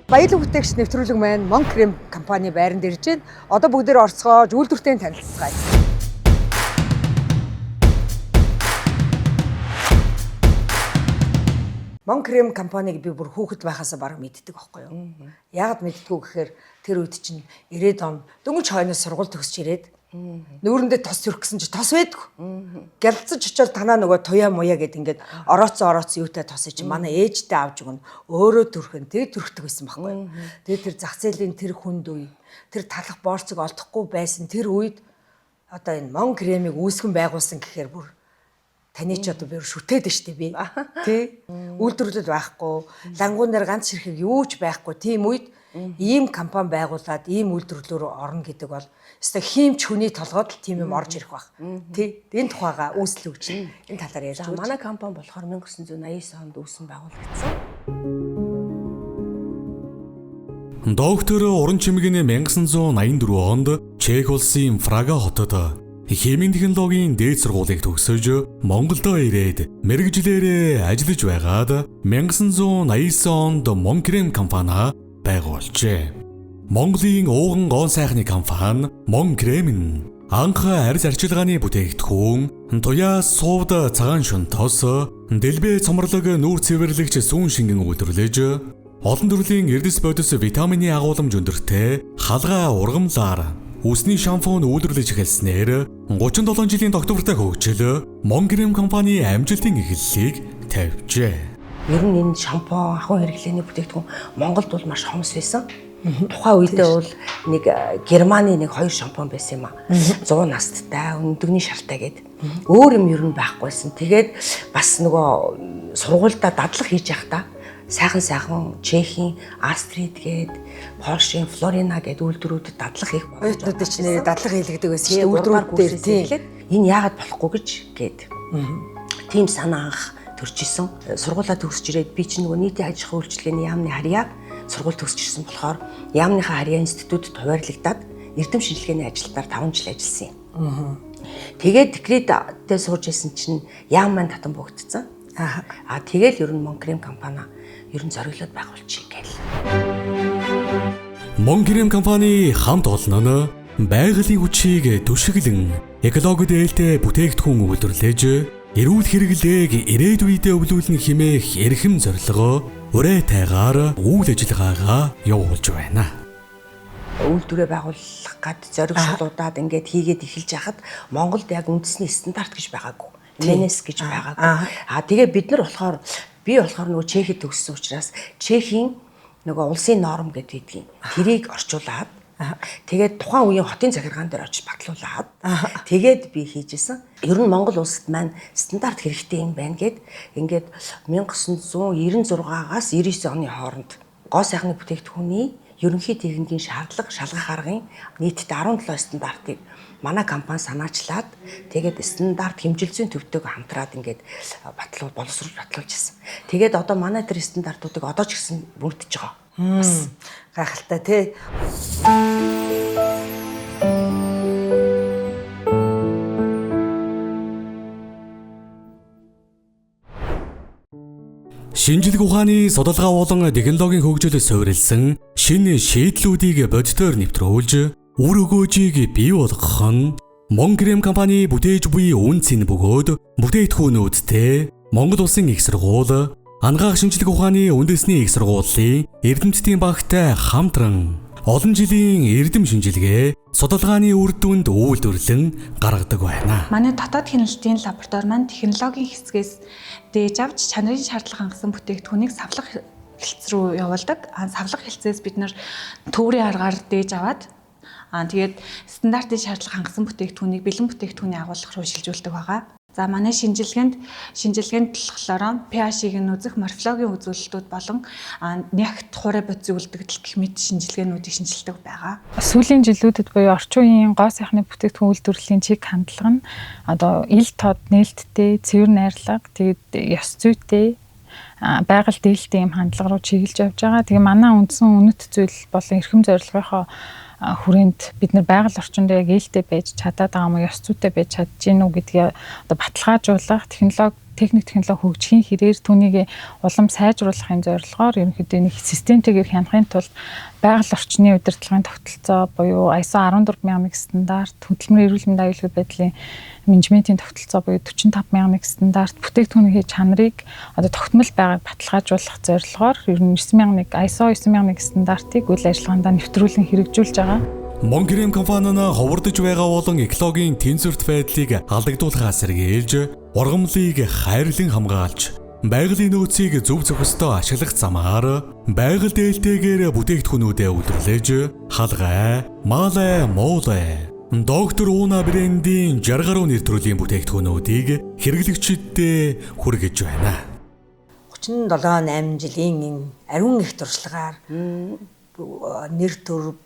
Баялаг бүтээгч нэвтрүүлэг маань Moncrem компани байранд ирж байна. Одоо бүгдээр орцгоож үйлдвэртэй танилцгаая. Moncrem компаниг би бүр хүүхэд байхаасаа бараг мэддэг байхгүй юу? Яагаад мэддэггүй гэхээр тэр үед чинь 90-ад он дөнгөж хойноос сургууль төгсч ирээд нүүрэндээ тос сөрөх гэсэн чи тос байдгүй. Гялцаж очиод танаа нөгөө туяа муяа гэд ингээд орооцсон орооцсон юутай тосыг чи манай ээжтэй авч өгнө. Өөрөө төрхөн тэг төрхдөг байсан байхгүй юу? Тэгээд тэр зах зээлийн тэр хүнд үе, тэр талах боорцог олдохгүй байсан тэр үед одоо энэ Moncrem-ийг үүсгэн байгуулсан гэхээр бүр таны ч одоо би шүтээд штэ би. Тэ? Үйлдвэрлэл байхгүй, лангуун дээр ганц ширхэг юу ч байхгүй тийм үед ийм компани байгуулад ийм үйлдвэрлэл рүү орно гэдэг бол өстой хиймч хүний толгойд л тийм юм орж ирэх байх. Тэ? Энэ тухайга үүсэл өгч энэ талаар ярьж За өгч. манай компани болохоор 1989 онд үүсэн байгуулагдсан. Доктор Уран Чимгэн 1984 онд Чех улсын Прага хотод химийн технологийн дээд сургуулийг төгсөж Монголдо ирээд мэргэжлээрээ ажиллаж байгаад 1989 онд Moncrem компани байгуулжээ. Монголын ууган гоон сайхны компани Moncrem нь анх арьс арчилгааны бүтээгдэхүүн, туяа сувд цагаан шүн тос, дэлбэ цомрлог нүүр цэвэрлэгч сүүн шингэн үйлдвэрлэж олон төрлийн эрдэс бодис витамины агуулмж өндөртэй халгаа ургамлаар үсний шампунь үйлдвэрлэж эхэлснээр 37 жилийн тогтвортой хөгжил Moncrem компани амжилтын эхлэлийг тавьжээ. Ер нь энэ шампунь, ахуйн хэрэглээний бүтээгдэхүүн Монголд бол маш хомс байсан. Тухайн үедээ бол нэг Германы нэг хоёр шампунь байсан юм аа. 100 насттай, өндөгний шартай гээд. Өөр юм ер нь байхгүйсэн. Тэгээд бас нөгөө сургуульдаа дадлаг хийж явахдаа сайхан сайхан Чехийн, Австрид гээд, Польшийн, Флорина гээд үйлдвэрүүдэд дадлаг хийх боломж Оюутнуудын чинь нэрээ дадлага хийлгэдэг байсан шүү дээ. Тийм, Үйлдвэрүүд дээр тийм. эхлээд энэ яагаад болохгүй гэж гээд. Тийм санаа анх төрж исэн. Сургуулаа төгсөж ирээд би чинь нөгөө нийтийн аж ахуйн үйлчилгээний яамны харьяа сургууль төгсөж ирсэн болохоор яамныхаа харьяа институтад хуваарлагдаад эрдэм шинжилгээний ажилтнаар 5 жил ажилласан юм. Тэгээд декреттэй сууж исэн чинь яам маань татан богдсон. Аа тэгэл ер нь Moncrem компани ер нь зориглоод байгуулчих гээл. Moncrem компани хамт олон нь байгалийн хүчийг түшиглэн экологид ээлтэй бүтээгдэхүүн үйлдвэрлэж эрүүл хэрэглээг ирээдүйдээ өвлүүлнэ хэмээх эрхэм зорилгоо уриатайгаар үйл ажиллагаагаа явуулж байна. Үйлдвэрээ байгуулах гад зориг шулуудаад ингээд хийгээд эхэлж яхад Монголд яг үндэсний стандарт гэж байгаагүй. МНС гэж байгаагүй. Аа тэгээ бид нар болохоор би болохоор нөгөө Чехэд төгссөн учраас Чехийн нөгөө улсын норм гэдэг юм. Тэрийг орчуулад тэгээд тухайн үеийн хотын захиргаан дээр очиж батлуулад тэгээд би хийжсэн. Ер нь Монгол улсад маань стандарт хэрэгтэй юм байна гэд ингээд 1996-аас 99 оны хооронд гоо сайхны бүтээгдэхүүний ерөнхий техникийн шаардлага шалгах аргын нийтдээ 17 стандартыг манай компани санаачлаад тэгээд стандарт хэмжил зүйн төвтэйг хамтраад ингээд батлуул боловсруулж батлуулж ирсэн. Тэгээд одоо манай тэр стандартуудыг одоо ч гэсэн бүрдэж байгаа. Бас гайхалтай тий. Шинжлэх ухааны судалгаа болон технологийн хөгжил суурилсан шинэ шийдлүүдийг бодитоор нэвтрүүлж үр өгөөжийг бий болгох нь Moncrem компани бүтээж буй үн цэн бөгөөд бүтээгдэхүүнүүдтэй Монгол улсын их сургууль, Ангаах шинжлэх ухааны үндэсний их сургуулийн эрдэмтдийн багтай хамтран олон жилийн эрдэм шинжилгээ судалгааны үр дүнд үйлдвэрлэн гаргадаг байна. Манай дотоод хяналтын лаборатори маань технологийн хэсгээс дээж авч чанарын шаардлага хангасан бүтээгдэхүүнийг савлах хэлц рүү явуулдаг. Савлах хэлцээс бид нар төврийн аргаар дээж аваад тэгээд стандартын шаардлага хангасан бүтээгдэхүүнийг бэлэн бүтээгдэхүүний агуулга руу шилжүүлдэг байгаа. За манай шинжилгээнд болохоор pH-ийг нь үзэх морфологийн үзүүлэлтүүд болон нягт хуурай бодис үлдэгдэл гэх мэт шинжилгээнүүдийг шинжилдэг байгаа. Сүүлийн жилүүдэд буюу орчин үеийн гоо сайхны бүтээгдэхүүн үйлдвэрлэлийн чиг хандлага нь одоо ил тод нээлттэй, цэвэр найрлага, тэгээд ёс зүйтэй, байгаль дээлтэй юм хандлага руу чиглэж явж байгаа. Тэгээ манай үндсэн үнэт зүйл болон эрхэм зорилгынхоо хүрээнд бид нар байгаль орчиндөө яг ээлтэй байж чадаад байгаа юм уу, ёс зүйтэй байж чадж гин үү гэдгээ одоо баталгаажуулах технологи Техник технологи хөгжихийн хэрээр түүнийг улам сайжруулахын зорилгоор ерөнхийдөө нэг системтэйгээр хянахын тулд байгаль орчны удирдлагын тогтолцоо буюу ISO 14001 стандарт, хөдөлмөрийн эрүүл мэндийн аюулгүй байдлын менежментийн тогтолцоо буюу 45001 стандарт, бүтээгдэхүүний чанарыг одоо тогтмол байгааг баталгаажуулах зорилгоор ер нь 9001 ISO 9001 стандартыг үйл ажиллагаанд нэвтрүүлэн хэрэгжүүлж байгаа. Монкрем компани нь ховордож байгаа болон экологийн тэнцвэрт байдлыг алдагдуулахаас сэргийлж, ургамлыг хайрлан хамгаалж, байгалийн нөөцийг зөв зохистой ашиглах замаар байгаль дээлтэйгээр бүтээгдэхүүнүүдээ үйлдвэрлэж, халгай, маалай, муулай, Доктор Уна брендийн 60 гаруй нэр төрлийн бүтээгдэхүүнүүдийг хэрэглэгчдэд хүргэж байна. 37 8 жилийн энэ ариун их туршлагаар нэр төр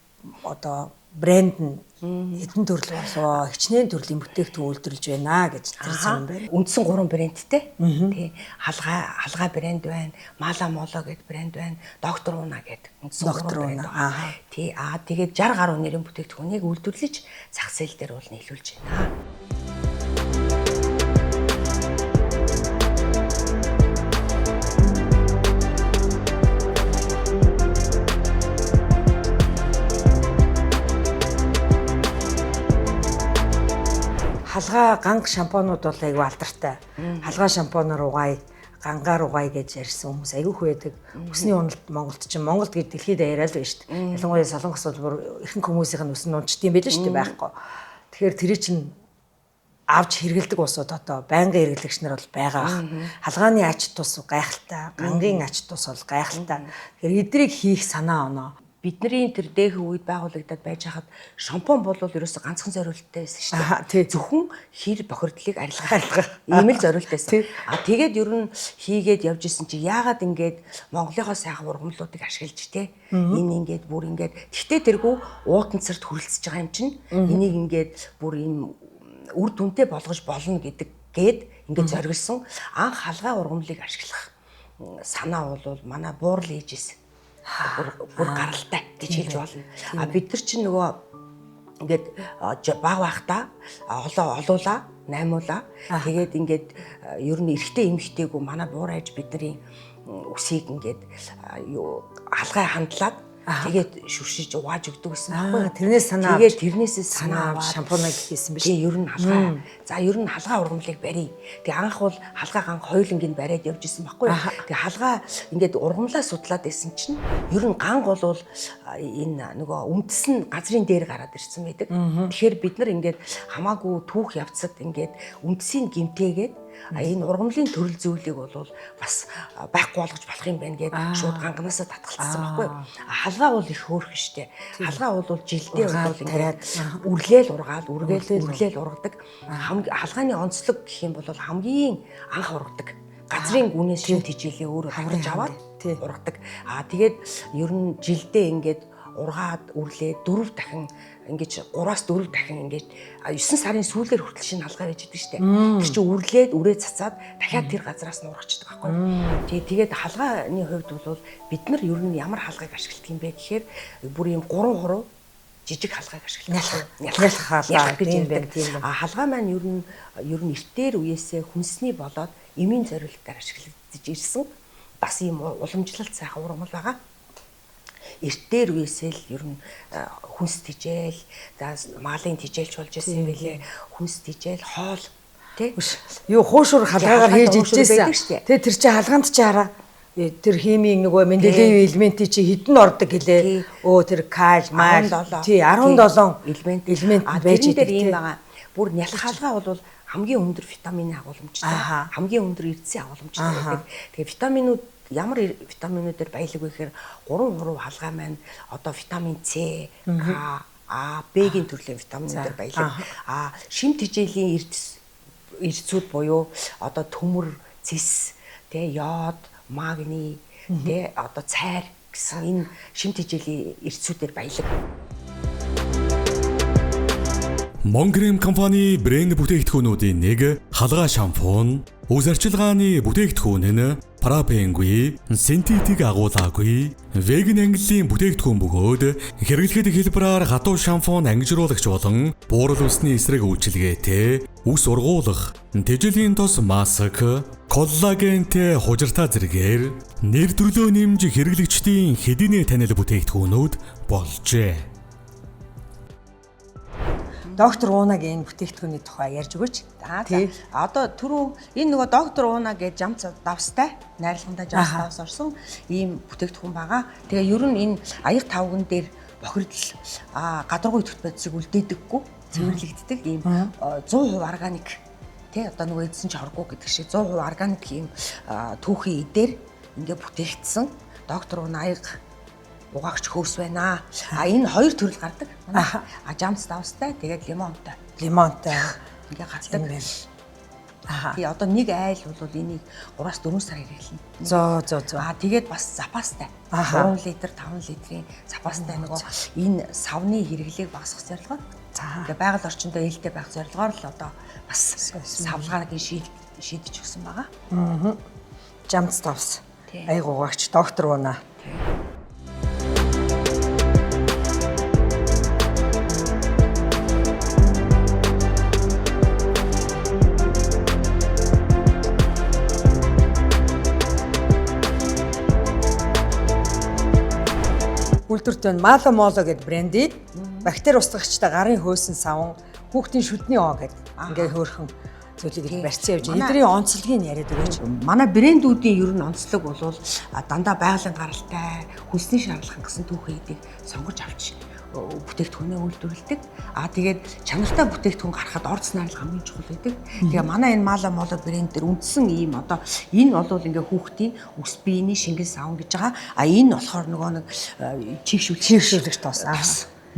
одоо брэнд нь хэдэн төрөл болов, хичнээн төрлийн бүтээгдэхүүн үйлдвэрлэж байна гэж тэр сан байна. Үндсэн 3 брэндтэй. Тий. Халгай брэнд байна, Мала Моло гэдэг брэнд байна, Доктор Уна гэдэг үндсэн 3 брэнд. Тий. Аа тэгээд 60 гаруй нэрийн бүтээгдэхүүнийг үйлдвэрлэж зах зээл дээр бол нийлүүлж байна. Халгаа ганг шампунууд бол айгүй алдартай. Халгаа шампунаар угаая, гангаар угаая гэж ярьсан хүмүүс айгүй их байдаг. Үсний уналт Монголд чинь Монголд гэж дэлхийд даяараа л байна шүү дээ. Ялангуяа Солонгос бол бүр ихэнх хүмүүсийнх нь үс нь унчд юм байл шүү дээ байхгүй. Тэгэхээр тэр чинь авч хэрэгэлдэг усууд одоо байнгын хэрэглэгч нар бол байгаа бах. Халгааны ач тус гайхалтай, гангийн ач тус бол гайхалтай. Тэгэхээр эдрийг хийх санаа оноо. Бидний тэр дээхэн үед байгуулагдаад байж хахад шампунь бол ерөөсө ганцхан зориулттай байсан шүү дээ. Зөвхөн хэр бохирдлыг арилгах. Ийм л зориулт байсан. А тэгээд ер нь хийгээд явж исэн чи яагаад ингээд Монголынхоо сайхан ургамлуудыг ашиглаж те энэ ингээд бүр ингээд тэгтээ тэргүй уутанцарт хүрэлцэж байгаа юм чинь энийг ингээд бүр ийм үр дүнтэй болгож болно гэдэг гээд ингээд зориглосон. Анх халгай ургамлыг ашиглах санаа бол манай буурал ээжээс бүр гаралтай гэж хэлж болно. А бид нар чинь нөгөө ингээд баг байхдаа олуулаа, наймуулаа. Тэгээд ингээд ер нь эрэгтэй эмэгтэйгүү манай буур аж бидний үсийг ингээд юу халгай хандлаад тэгээд шүршиж угааж өгдөг гэсэн байхгүй. Тэрнээс санаа тэгээд тэрнээсээ санаа авч шампуныг хийсэн биш. Тийм ер нь халгай. За ер нь халгай ургамлыг барья. Тэгээ анх бол халгай ганг хоёуланг нь бариад явж исэн байхгүй. Тэгээ халгай ингээд ургамлаа судлаад байсан чинь ер нь ганг бол энэ нөгөө өмдс нь газрын дээр гараад ирсэн байдаг. Тэгэхээр бид нар ингээд хамаагүй түүх явцад ингээд өмдсийг гимтээгээд энэ ургамлын төрөл зүйлийг бол бас байхгүй болгож болох юм байна гээд шууд ганганаасаа татгалцсан байхгүй. Халгаа бол их хөөрхөн штэ. Халгаа бол жилдээ бол ингээд үрлээл ургаал, үргээл ургадаг. Халгааны онцлог гэх юм бол хамгийн анх ургадаг. Газрын гүнээс шин тижээлээ өөрөө хаварж аваад ургадаг. Аа тэгээд ер нь жилдээ ингээд ургаад үрлээ 4 дахин ингэж 3-4 дахин ингэж 9 сарын сүүлээр хүртэл шинэ халгаа байж идэг штэ. Тэр чинь үрлээд үрээ цацаад дахиад тэр газраас нь ургачдаг байхгүй. Тэгээд халгааны хувьд бол бид нар ер нь ямар халгааг ашигладаг юм бэ гэхээр бүр ийм 3 хуруу жижиг халгааг ашигладаг. Нялх халгаа гэж ярьдаг. А халгаа маань ер нь эртээр үеэсээ хүнсний болоод эмийн зориултаар ашиглагдаж ирсэн. Бас ийм уламжлалт сайхан ургамал байгаа. Эртээр үеэсээ л ер нь хүнс тижээл, за маалын тижээлч болж исэн юм билээ. Хүнс тижээл, хоол тий. Юу хуушур халгаагаар хийж ижсэн. Тэгээ тэр чинь халгаанд чи хараа. Тэр химийн нөгөө Менделеев элементийн чи хэдэн ордог гэлээ. Өө тэр каль, мал тий 17 элемент байж идэг юм байгаа. Бүр нялх халгаа бол хамгийн өндөр витамины агуулмжтай, хамгийн өндөр эрдэсийн агуулмжтай байдаг. Тэгээ витаминууд ямар витаминуудаар баялаг вэ гэхээр 3 хуруу халгаа маань одоо витамин С, К, А, Б-гийн төрлийн витаминуудаар баялаг. А шим тижээлийн эрдэсүүд буюу одоо төмөр, цэс, тэ йод, магний, тэ одоо цайр гэсэн энэ шим тижээлийн эрдэсүүдээр баялаг. Монгрем компани брэнд бүтээгдэхүүнүүдийн нэг халгаа шампунь, үс арчилгааны бүтээгдэхүүн нь парабенгүй, синтетик агуулаагүй, веган ангиллын бүтээгдэхүүн бөгөөд хэрэглэхэд хэлбэрээр хатуу шампунь ангижруулагч болон буурал үсний эсрэг үйлчилгээтэй, үс ургуулах, тэжээлийн тос маск, коллагентэй хужиртаа зэргээр нэр төрлөө нэмж хэрэглэгчдийн хэдийнэ танил бүтээгдэхүүнүүд болжээ. Доктор Уунагийн энэ бүтээгдэхүүний тухай ярьж өгөөч. За. Одоо түрүү энэ нөгөө доктор Ууна гэж жамц давстай найрлагандаа жамц давс орсон ийм бүтээгдэхүүн байгаа. Тэгээ ер нь энэ аяг тавган дээр бохирдол гадаргуу идэвхт бодисыг үлдээдэггүй, цэвэрлэгддэг ийм 100% органик тий одоо нөгөө эдсэн ч хоргүй гэдэг шиг 100% органик ийм түүхийн эдээр ингээ бүтээгдсэн доктор Ууна аяг угаагч хөөс байна. А энэ хоёр төрөл гардаг. А жамц давстай тэгээд лимонтой. Лимонтой. Ингээ гардаг. Аа. Тий одоо нэг айл бол энийг 3-4 сар хэрэглэнэ. Зөө зөө зөө. Аа тэгээд бас запастай. 3 литр, 5 литрийн запастай нөгөө энэ савны хэрэглээг багасгах зорилгоор. За. Тэгээ байгаль орчиндөө ээлтэй байх зорилгоор л одоо бас савлгааг шийдэж өгсөн байгаа. Аа. Жамц давс. Аяг угаагч доктор Ууна. Үйлдвэрт байна Мало Моло гэдэг брендийг бактери устгагчтай гарын хөөсөн савн, хүүхдийн шүдний оо гэдэг ингээ хөөрхөн зүйлийг барьцсан явж байна. Эдний онцлогийг яриад өгөөч. Манай брэндүүдийн ер нь онцлог бол дандаа байгалийн гаралтай, хүнсний шаардлага хангасан түүхэн эдийг сонгож авч бүтээгдэхүүнээ үйлдвэрлэдэг. Аа тэгээд чанартай бүтээгдэхүүн гаргахад орц найрлага хамгийн чухал байдаг. Тэгээ манай энэ Мало Моло брэнд дээр үндсэн ийм одоо энэ бол ингээ хүүхдийн үс биений шингэн савн гэж байгаа. А энэ болохоор нөгөө нэг чийгшүүлэгч тос.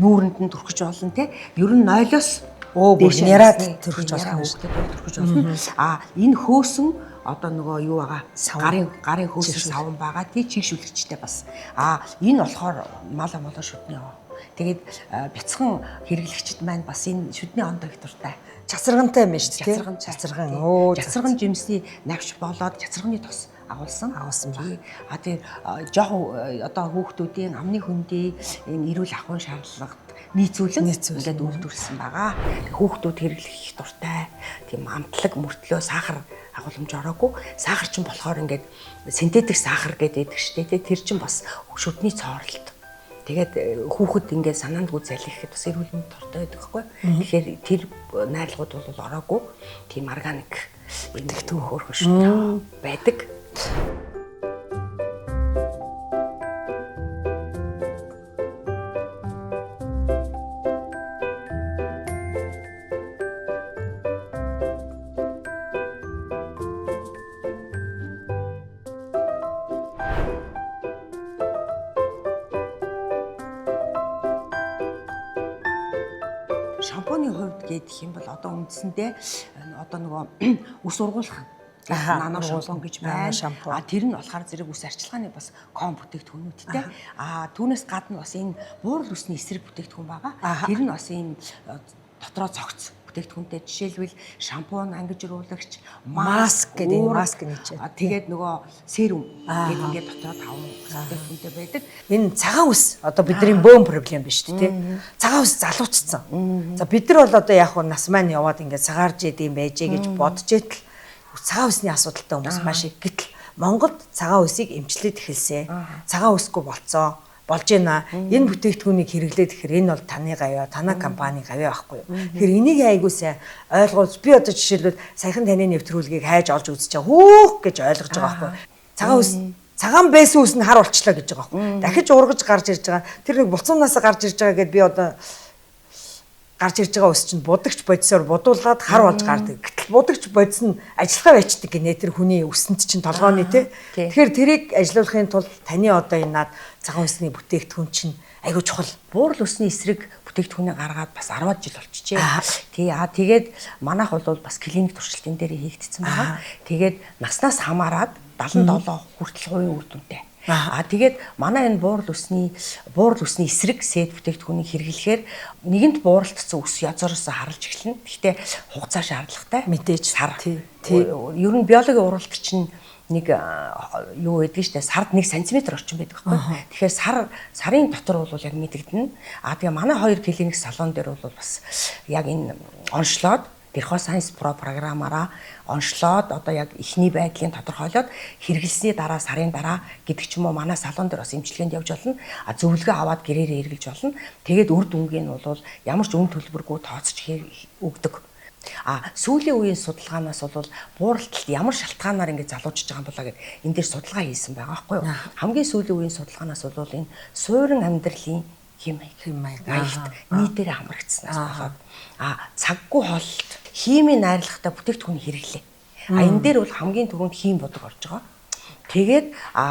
Нүүрэнд нь түрхэж болно те. Ер нь 0-оос бүр няраад түрхэж болно. Түрхэж болно. А энэ хөөсөн одоо нөгөө юу байгаа гарын хөөсөн савн байгаа. Тий чийгшүүлэгчтэй бас. А энэ болохоор Мало Моло шүдний оо. Тэгээд бяцхан хэрэглэгчд маань бас энэ шүдний ондоо их дуртай. Чацаргантай юм шүү дээ. Чацарган. Өө чацарган жимсний навч болоод чацарганы тос агуулсан. Агуулсан ба. А тэгээд жоохон одоо хүүхдүүдийн амны хөндий энэ эрүүл ахуйн шаардлагат нийцүүлэн ингээд үйлдвэрлэсэн байгаа. Хүүхдүүд хэрэглэх их дуртай. Тийм амтлаг мөртлөө сахар агуулмж ороогүй. Сахар чинь болохоор ингээд синтетик сахар гэдэг шүү дээ. Тэр чинь бас шүдний цооролт. Тэгээд хүүхэд ингээд санаандгүй залхихэд бас эрүүл мэнд дортой байдаг байхгүй. Тэгэхээр тэр найрлагууд бол ороогүй. Тийм органик бүтээгдэхүүн хөөрхөн шүү байдаг. Шампуны хувьд гэх юм бол одоо үндсэндээ одоо нөгөө үс ургуулах нано шампунь гэж байна. А тэр нь болохоор зэрэг үс арчилгааны бас ком бүтээгдэхүүнүүдтэй. А түүнээс гадна бас энэ буурал үсний эсрэг бүтээгдэхүүн байгаа. Тэр нь бас ийм дотроо цогц бүтээгдэхүүнтэй. Жишээлбэл шампунь, ангижруулагч, маск гэдэг энэ маск нэ. Тэгээд нөгөө серум гэдэг ингээд дотроо 5 бүтээгдэхүүнтэй байдаг. Энэ цагаан үс одоо бидний бөөн проблем биш үү те. Цагаан үс залуучсан. За бид нар бол одоо яг нас маань яваад ингээд цагаарж идэм байжээ гэж бодож итэл цагаан үсний асуудалтай хүмүүс маш их. Гэтэл Монголд цагаан үсийг эмчлээд эхэлсэн. Цагаан үсгүй болцсон. Болж байна. Энэ бүтээгдэхүүнийг хэрэглээд ихээр энэ бол таны гавьяа, танай компани гавьяа байхгүй юу. Тэгэхээр энийг айгуу сайн ойлгуулж би одоо жишээлбэл саяхан таны нэвтрүүлгийг хайж олж үзэж байгаа. Хөөх гэж ойлгож байгаа байхгүй юу. Цагаан үс цагаан байсан үс нь хар болчлоо гэж байгаа байхгүй юу. Дахиж ургаж гарч ирж байгаа. Тэр нэг булцуунаас гарч ирж байгаа гэдээ би одоо гарч ирж байгаа ус чинь будагч бодисоор будуулаад хар болж гардаг. Гэтэл будагч бодис нь ажиллагаа байчдаг гинэ тэр хүний үсэнд чинь толгооны тий. Тэгэхээр тэрийг ажилуулахын тулд таны одоо энэ над цагаан үсний бүтээгдэхүүн чинь айгүй чухал. Буурал үсний эсрэг бүтээгдэхүүнийг гаргаад бас 10 жил болчихжээ. Тий. Аа тэгээд манайх бол бас клиник туршилтын дээр хийгдсэн байгаа. Тэгээд наснаас хамаарад 77 хүртэл хувийн үр дүнтэй. А тэгээд манай энэ буурал үсний эсрэг сэд бүтээгдэхүүнийг хэрэглэхээр нэгэнт бууралтцсан үс язоороос харалж эхэлнэ. Гэхдээ хугацаа шаардлагатай. Мэдээж сар. Ер нь биологийн уралт чинь нэг юу байдаг штэ, сард 1 см орчим байдаг байхгүй. Тэгэхээр сарын дотор бол яг мэдэгдэнэ. А тэгээ манай хоёр клиник салон дээр бол бас яг энэ онцлоод Dercho Science Pro програмаараа онцлоод одоо яг эхний байдлыг тодорхойлоод хэрэглэсний дараа сарын дараа гэдэг ч юм уу манай салон дээр бас эмчилгээнд явж болно. А зөвлөгөө аваад гэрээрээ эргэлж болно. Тэгээд үр дүнгийн нь бол ямар ч үн төлбөргүй тооцож өгдөг. А сүүлийн үеийн судалгаанаас бол бууралталд ямар шалтгаанаар ингэ залуучж байгаа юм болоо гэд энэ дээр судалгаа хийсэн байгаа байхгүй юу? Хамгийн сүүлийн үеийн судалгаанаас бол энэ суурин амьдралын хэм маягт нийтээр хамрагдсанаас болоод цаггүй хооллолт, химийн найрлагатай бүтээгдэхүүн хэрэглээ. А энэ дээр бол хамгийн түрүүнд хим будаг орж байгаа. Тэгээд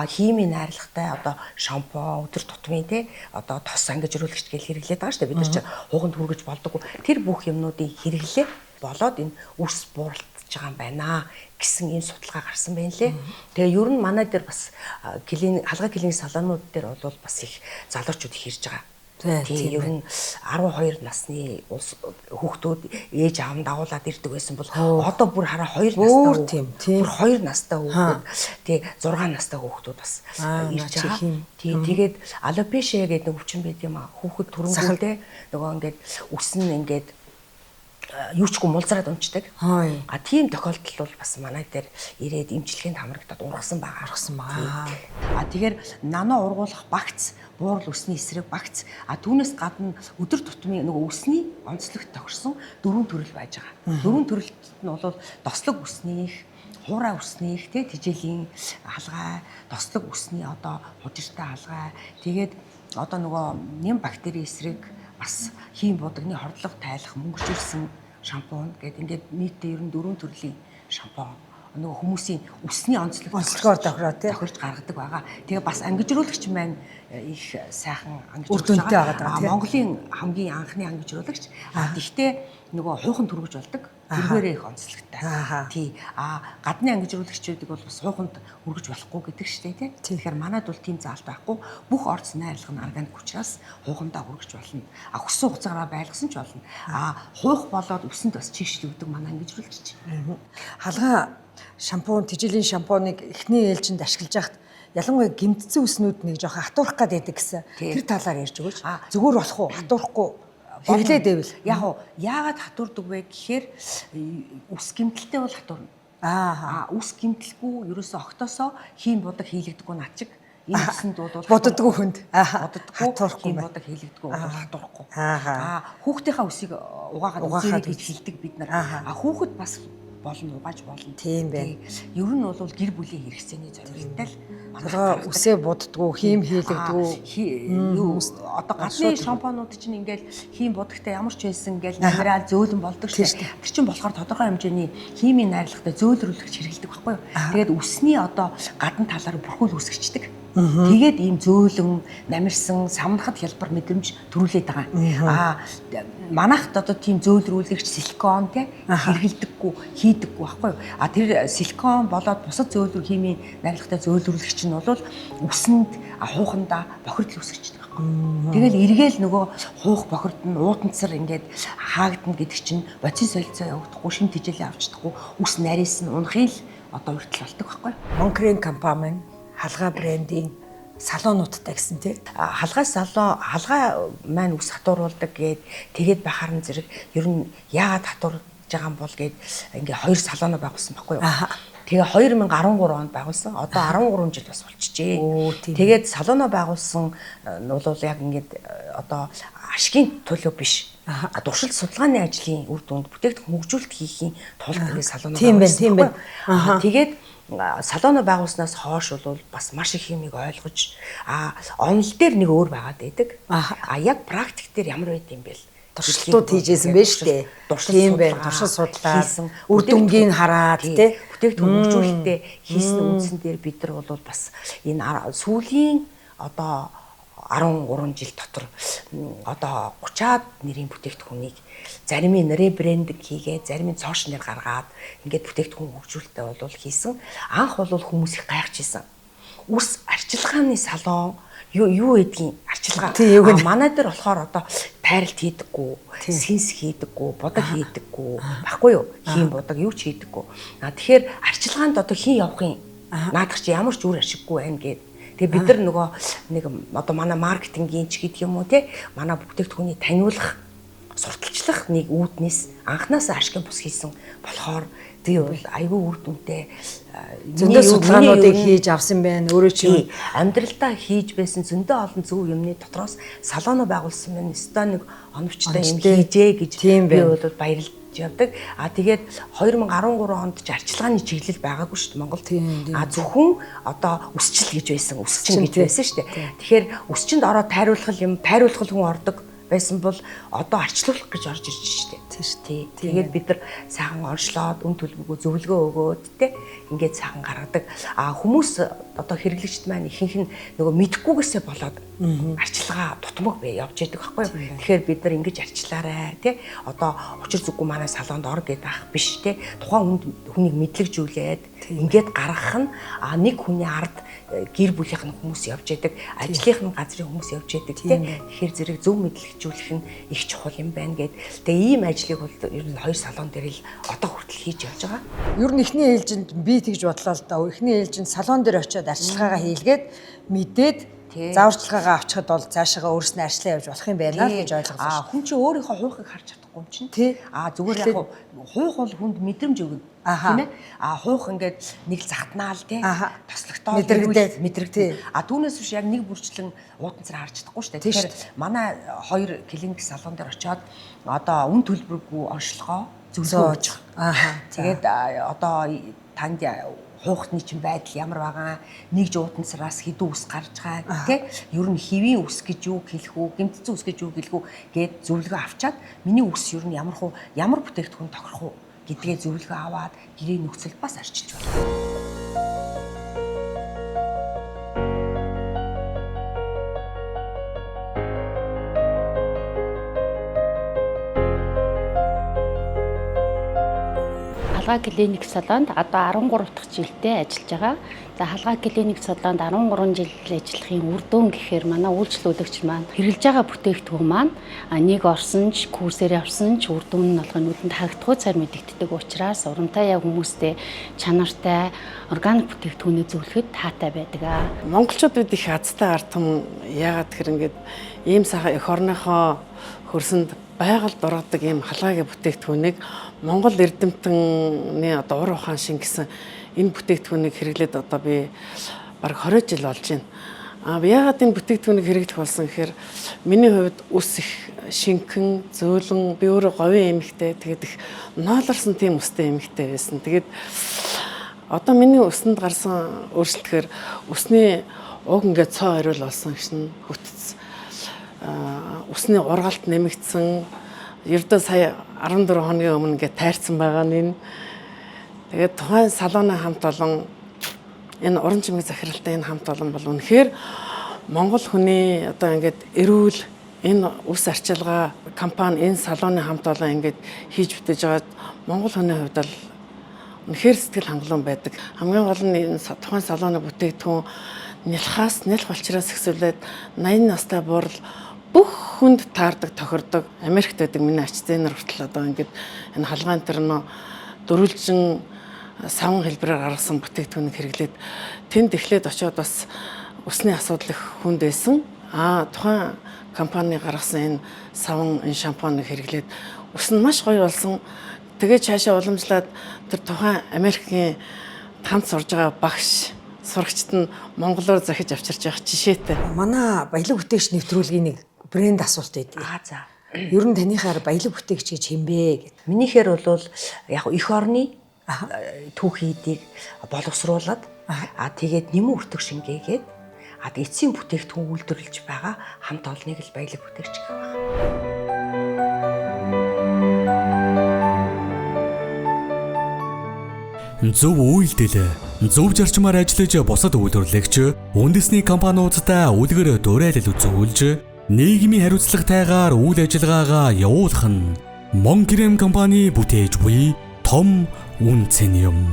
химийн найрлагатай одоо шампунь, өдөр тутмын те одоо тос ангижруулагч гэл хэрэглээд байгаа шүү дээ. Бид нар чинь хуганд хүргэж болдоггүй. Тэр бүх юмнуудын хэрэглээ болоод энэ үс бууралтж байгаа юм байна гэсэн ийм судалгаа гарсан байна лээ. Тэгээ ер нь манай дээр бас хаалга клиник салонууд дээр бол бас их залуучууд их ирж байгаа. Тийм, ер нь 12 насны хүүхдүүд ээж аав нь дагуулад ирдэг байсан бол одоо бүр хараа 2 настай бүр 2 настай хүүхдүүд, тий 6 настай хүүхдүүд бас ирж байгаа. Тий, тэгээд алопешиа гэдэг нэг өвчин байд юм аа. Хүүхэд төрөнгүүтээ нөгөө ингээд үсэн ингээд юучгүй мулзраад унцдаг. А тийм тохиолдол бол бас манай дээр ирээд эмчилгээнд хамрагдаад ургасан байгаа. А тэгэхээр нано ургуулах багц, буурал үсний эсрэг багц, а түүнээс гадна өдөр тутмын нөгөө үсний онцлогт тохирсон дөрвөн төрөл байж байгаа. Дөрвөн төрөлт нь бол тослог үснийх, хуурай үснийх, тэ тижээлийн халгай, тослог үсний одоо хужиртай халгай, тэгээд одоо нөгөө нэм бактери эсрэг бас хим будагны хордлого тайлах мөнгөжүүлсэн шампунь гэдэг ингээд нийтдээ ер нь дөрвөн төрлийн шампунь нөгөө хүмүүсийн үсний онцлогоор тохирч гаргадаг байгаа. Тэгээ бас ангижруулагч маань их сайхан ангижруулж байгаа. Монголын хамгийн анхны ангижруулагч. Гэхдээ нөгөө хуухан түргэж болдог. Тэргээрээ их онцлогтой. Тий. А гадны ангижруулагчдыг бол бас хууханд үргэж болохгүй гэдэг шүү дээ, тий. Тэгэхээр манад бол тийм заалт байхгүй. Бүх орц найрлага нь органик учраас хуухандаа үргэж болно. А хүссэн хугацаараа байлгасан ч болно. А хуух болоод өсөнд бас чигшил өгдөг манай ангижруулагч. Халгаа шампунь, тижээлийн шампуныг эхний ээлжинд ашиглаж байхад ялангуяа гэмтсэн үснүүд нэг жоохон хатуурах гад байдаг гэсэн. Тэр талаар ярьж өгөөч. Зүгээр болох уу? Хатуурахгүй хэрэглээд байвал яг уу яагаад хатуурдаг вэ гэхээр үс гэмтэлтэй бол хатуурна. Үс гэмтэлгүй ерөөсөө октоосоо хим будаг хийлэгдэггүй над чиг энэ үсэнд бол боддгоо хүнд боддгоо хим будаг хийлэгдэггүй бол хатуурахгүй. Хүүхдийнхаа үсийг угаагаад үзээрэй гэж хэлдэг бид нар. Хүүхэд бас болно, угааж болно. Тийм байна. Ер нь бол гэр бүлийн хэрэгцээний зорилттой л манай үсээ буддгүү, хийм хийлэгдгүү. Юу одоо гадны шампунууд чинь ингээл хийм будагтай ямар ч байсан ингээл минерал зөөлөн болдог шүү дээ. Тэр чинь болохоор тодорхой хэмжээний химийн найрлагатай зөөлрүүлэгч хэрэглэдэг байхгүй юу? Тэгээд үсний одоо гадна талаар бүрхүүл үсгчдэг. Тэгээд ийм зөөлөн, намирсан, самнахад хялбар мэдрэмж төрүүлээд байгаа. Аа манайхад одоо тийм зөөлрүүлэгч силикон те хэрэглэдэггүй, хийдэггүй байхгүй юу? А тэр силикон болоод бусад зөөлрөх химийн найрлагатай зөөлрүүлэгч нь бол үсэнд хуухандаа бохирдол үүсгэждэг байхгүй. Тэгэл эргээл нөгөө хуух бохирд нь уутанцар ингээд хаагдана гэдэг чинь бодис солилцоо явагдахгүй, шим тижээлээ авч чадахгүй, үс нарийнс нь унахын л одоо урьдчил болдог байхгүй. Монкрен компани маань халгаа брендийн салонуудтай гэсэн тий. Халгаа салон, халгаа маань үс хатууруулдаг гээд тэгээд байхаар нь зэрэг ер нь яагаад хатуурлаж байгаа юм бол гээд ингээ хоёр салоноо байгуулсан байхгүй юу? Тэгээ 2013 онд байгуулсан. Одоо 13 жил бас болчихжээ. Тэгээд салоноо байгуулсан нь бол яг ингээд одоо ашигын төлөө биш. Туршилт судалгааны ажлын үр дүнд бүтээгдэхүүн хөгжүүлэлт хийхийн тулд ингээд салоноо байгуулсан. Тийм байна. Тэгээд салоноо байгуулснаас хойш бол бас маш их юмыг ойлгож онол дээр нэг өөр байгаад байдаг. А яг практик дээр ямар байд юм бэ? Туршилтууд хийжсэн байж тээ. Тийм байна. Туршилт судлаа хийсэн. Үр дүнгийг хараад тий. Бүтээгдэхүүн хөгжүүлэлтээ хийсэн үндсэн дээр бид нар бол бас энэ сүүлийн одоо 13 жил дотор одоо 30-аад нэрийн бүтээгдэхүүнийг зарим нь ребрендинг хийгээ, зарим нь цоош нэр гаргаад ингээд бүтээгдэхүүн хөгжүүлэлтээ бол хийсэн. Анх бол хүмүүс их гайхаж исэн. Үс арчилгааны салон юу гэдгийг арчилгаа. Манай дээр болохоор одоо тайралт хийдэггүй, сэнс хийдэггүй, будаг хийдэггүй, баггүй юу? Хийн будаг юу ч хийдэггүй. А тэгэхээр арчилгаанд одоо хийн явах юм? Наадах чи ямар ч үр ашиггүй байна гэд. Тэгээ бид нар нөгөө нэг одоо манай маркетингийн ч гэдэг юм уу те, манай бүтээгдэхүүний таниулах, сурталчлах нэг үүднээс анханасаа ашигын бус хийсэн болохоор би бол айгүй үр дүнтэй зөндөө судалгаануудыг хийж авсан байна. Өөрөө чи амьдралдаа хийж байсан зөндөө олон зөв юмны дотроос салоноо байгуулсан байна. Өстой нэг оновчтой юм хийжээ гэж би бол баярлж явдаг. А тэгээд 2013 онд ч арчилгааны чиглэл байгаагүй шүү дээ Монголд. А зөвхөн одоо өсчил гэж байсан, өсчин гэж байсан шүү дээ. Тэгэхээр өсчинд ороод тайруулах юм, тайруулах хүн ордог байсан бол одоо арчлуулах гэж орж ирж штэ. Тийм шүү дээ. Тэгээд бид нар сайхан онцлоод үн төлбөргүй зөвлөгөө өгөөд те ингээд сайхан гаргадаг. А хүмүүс одоо хэрэглэгчд маань ихэнх нь нөгөө мэдхгүйгээсээ болоод арчилгаа дутмаг бай явж идэг байхгүй юу. Тэгэхээр бид нар ингэж арчлаарай те. Одоо учир зүггүй манай салонд ор гэдэг ах биш те. Тухайн хүнд хүнийг мэдлэгжүүлээд ингээд гаргах нь а нэг хүний ард гэр бүлийнх нь хүмүүс явж идэг, ажлынх нь газрын хүмүүс явж идэг те. Тэгэхээр зэрэг зөв мэдлэгжүүлэх нь их чухал юм байна гэд. Тэгээ ийм ажлыг бол ер нь хоёр салон дээр л одоо хүртэл хийж явж байгаа. Ер нь эхний ээлжинд би тэгж бодлоо л да. Эхний ээлжинд салон дээр очиод арчилгаагаа хийлгээд мэдээд зааварчилгаагаа авчихад бол цаашаага өөрснөө арчлаа явж болох юм байна л гэж ойлголоо. А хүн чинь өөрийнхөө хуухыг харж чадахгүй юм чинь. А зүгээр яг хуух бол хүнд мэдрэмж өгнө. Тийм ээ. А хуух ингээд нэг л захтнаа л тий. Тослогтоо мэдрэгдээ. А түүнээс биш яг нэг бүрчлэн уутанцаар харж чадахгүй шүү дээ. Тэгэхээр манай хоёр клиник салон дээр очиод одоо үн төлбөргүй онцлогоо зөвлөгөө өгч. Тэгээд одоо танд хуухны чинь байдал ямар байгаа, нэг жуудансараас хэдэн үс гарч байгаа тий, ер нь хэвийн үс гэж юу хэлэх үү, гэмтсэн үс гэж юу хэлэх үү гэд зөвлөгөө авчаад миний үс ер нь ямар хуу, ямар бүтээгдэхүүн тохирох уу гэдгээ зөвлөгөө аваад гэрээ нөхцөл бас арчилж байна. Халгаа клиник салонд одоо 13 дахь жилдээ ажиллаж байгаа. За Халгаа клиник салонд 13 жил ажиллахын үр дүн гэхээр манай үйлчлүүлэгч маань хэрэглэж байгаа бүтээгдэхүүн маань нэг орсон ч курсээр явсан ч үр дүн нь болгоно нүдэнд харагдахгүй цаар мэдэгддэг учраас урамтай яг хүмүүстэй чанартай органик бүтээгдэхүүнийг зөвлөхөд таатай байдаг. Монголчууд бид их азтай ард түмэн, яагаад тэгэхээр ингээд ийм сайхан эх орныхоо хөрсөнд байгаль дургадаг ийм халгаагийн бүтээгдэхүүнийг Монгол эрдэмтний одоо ур ухаан шин гэсэн энэ бүтээгдэхүүнийг хэрэглээд одоо би бараг 20 жил болж байна. А яагаад энэ бүтээгдэхүүнийг хэрэглэх болсон гэхээр миний хувьд үс их шингэн, зөөлөн, би өөрөө говийн эмэгтэй, тэгээд их ноолорсон тийм үстэй эмэгтэй байсан. Тэгээд одоо миний өсөнд гарсан өөрчлөлтөөр өсний уг ингээд цоо хариул болсон гэсэн бүтц өсний ургалт нэмэгдсэн. Ердөө сая 14 хоногийн өмнө ингээд тайрсан байгаа нь энэ. Тэгээд тухайн салооны хамт олон энэ уран чимэг захиралтай энэ хамт олон бол үнэхээр Монгол хүний одоо ингээд эрүүл энэ үс арчилгаа компани энэ салооны хамт олон ингээд хийж бүтээж байгаа Монгол хүний хувьд бол үнэхээр сэтгэл хангалуун байдаг. Хамгийн гол нь энэ тухайн салооны бүтээгдэхүүн нялхаас нялх болчроос ихсүүлээд 80 настай буурал бүх хүнд таардаг, тохирдог. Америкт байдаг миний ач зээнэр хүртэл одоо ингээд энэ халгаан тэр нөө дөрвөлжин савн хэлбэрээр гаргасан бүтээгдэхүүнийг хэрэглээд тэнд эхлээд очиод бас усны асуудал их хүнд байсан. А тухайн компани гаргасан энэ савн энэ шампуныг хэрэглээд ус нь маш гоё болсон. Тэгээд цаашаа уламжлаад тэр тухайн Америкийн хамт сурж байгаа багш сурагчид нь монголоор захиж авчирч явах жишээтэй. Манай баялаг бүтээгч нэвтрүүлгийн нэг брэнд асуулт байдаг. Аа за. Ер нь таныхаар баялаг бүтээгч гэж хэм бэ гэд. Минийхээр бол яг эх орны түүхийдийг боловсруулад аа тэгээд нэмэн өртөг шингээгээд аа эцсийн бүтээгдэхүүн үйлдвэрлэж байгаа хамт олныг л баялаг бүтээгч гэх байна. Зөв үйлдэл, зөв зарчмаар ажиллаж бусад үйлдвэрлэгч үндэсний компаниудтай үлгэр дуурайлал үзүүлж нийгмийн хариуцлагатайгаар үйл ажиллагаагаа явуулах нь Монкрем компани бүтээж буй том үнэ цэн юм.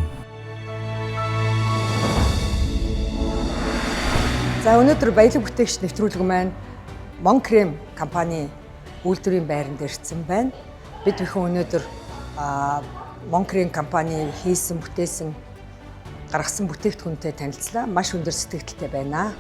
За, өнөөдөр баялаг бүтээгч нэвтрүүлэг маань Монкрем компани үйлдвэрийн байранд ирсэн байна. Бид бүхэн өнөөдөр Монкрем компани хийсэн, бүтээсэн, гаргасан бүтээгдэхүүнтэй танилцлаа. Маш өндөр сэтгэгдэлтэй байна.